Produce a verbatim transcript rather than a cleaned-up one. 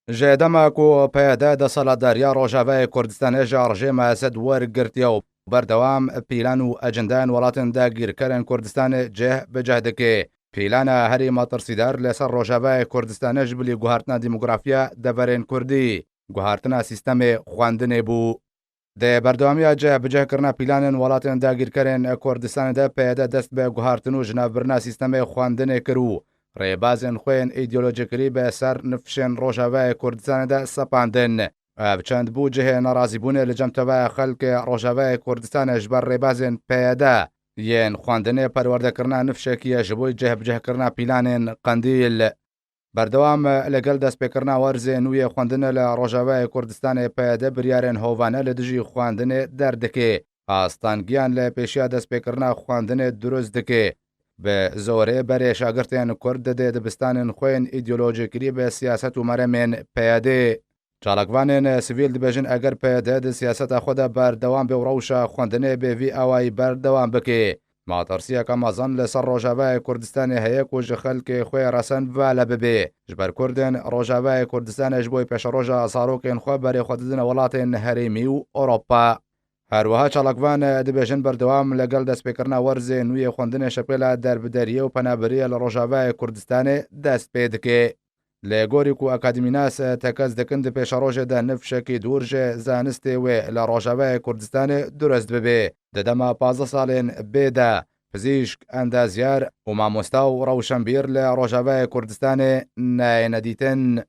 Ji dema ku P Y D desthilatdariya Rojavayê Kurdistanê ji rejîma Esed wergirtiye û berdewam pîlan û ecendeyên welatên dagîrkerên Kurdistanê cih bi cih dike, pîlana herî metirsîdar li ser Rojavayê Kurdistanê ji bilî guhartina demografiya deverên Kurdî, guhartina sîstemê xwendinê bû. Di berdewamiya cih bi cih kirina pîlanên welatên dagîrkerên Kurdistanê de P Y D dest bi guhartin û jinavbirina sîstemê xwendinê kir û rêbazên xwe yên îdeolojîkirî bi ser nifşên Rojavayê Kurdistanê de sepandin. Ev çend bû cihê nerazîbûnê li cem teveya xelkê Rojavayê Kurdistanê ji ber rêbazên P Y D yên xwendinê perwerdekirina nifşekî ye ji bo cih bi cihkirina pîlanên Qendîl. Berdewam li gel destpêkirina werzê nû yê xwendinê li Rojavayê Kurdistanê P Y D biryarên hovane li dijî xwendinê derdike. Astangiyan li pêşiya destpêkirina xwendinê dirust dike. Bi zorê berê şagirtên Kurd didê dibistanên xwe yên îdeolojîkirî bi siyaset û meremên P Y D. Çalakvanên sivîl dibêjin, eger P Y D di siyaseta xwe de berdewam be û rewşa xwendinê bi vî awayî berdewam bike, metirsiyeke mezin li ser Rojavayê Kurdistanê heye ku ji xelkê xwe resen vale bibe. Ji ber Kurdên Rojavayê Kurdistanê ji bo pêşeroja zarokên xwe berê xwe didine welatên herêmî û Ewropa. Her wiha çalakvan dibêjin, berdewam li gel destpêkirina werzê nû yê xwendinê şepêla derbideriyê û penaberiyê li Rojavayê Kurdistanê dest pê dike. Li gorî ku akademînas tekez dikin, di pêşerojê de nifşekî dûr ji zanistê wê li Rojavayê Kurdistanê dirust bibe. Di dema pazdeh salên bê de pizîşk, endazyar û mamosta û rewşenbîr li Rojavayê Kurdistanê nayêne dîtin.